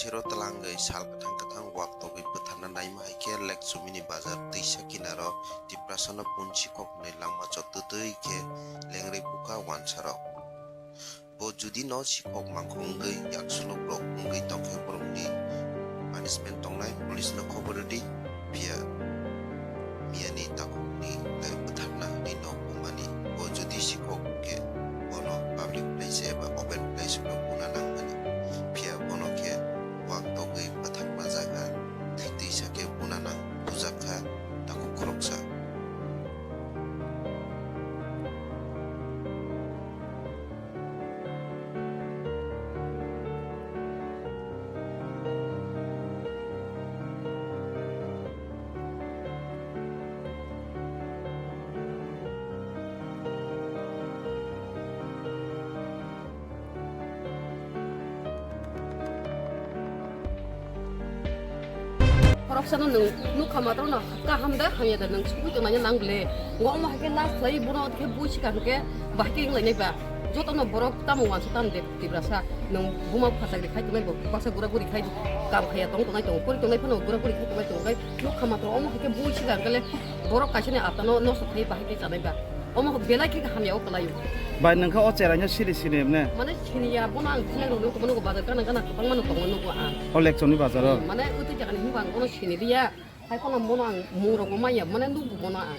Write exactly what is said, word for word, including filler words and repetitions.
Sero twlangwi sal kwthang kwthang waktogwi bwtharna naima hai khe Lake Chumini bazar twisa kinaro Tiprasano bun sikhok hwnwi langma chotwtwi khe lengrwi bukha wansarok. Bo judi no sikhok mangkhok wngwi yaksulo borok wngwi tongkhe borokni punishment tongnai, police no khobor rwdi. Phiya miyani takhukni tei bwtharna hwnwi no bumani. Bo judi sikhok khe bono public place eba open place no buna nangmani. Phiya bono khe waktogwi bwtharma jaga thwi twisa khe buna nang bujakha takhuk khoroksa. Khoroksano nwng nukha matwrwno kaham da hamya da nwng sugui tongnaino nang le. Ngo omo hai khe last khlai bono khe bui sika hwnkhe bahai khe wnglainai ba. Jotono borok tamo uansa tamo de Tiprasa nwng buma bupha chakri khai tongnai bo baksa gura guri khai kam khaiya tong tongnai tongo pori tongnai phano gura guri khai tongnai tongo khai nukha matwrwno omo hai khe bui sika hwnkhe le borok kaisani atano nosto khai bahai khe chanai ba. Omo belai khe hamya o kwlai o. Bai, nwng khe o cheraino siri siri emne? Mane siniya, bono ang sinai rwgwi tongma nugo, bazar gana gana kwbangma no tongma nugo ang. O Lekchomni bazaro? Hmm, mane utwi jagani hinba ang bono sini liya. Hai phano bono ang mung rokbo manya, mane nukgo bono ang.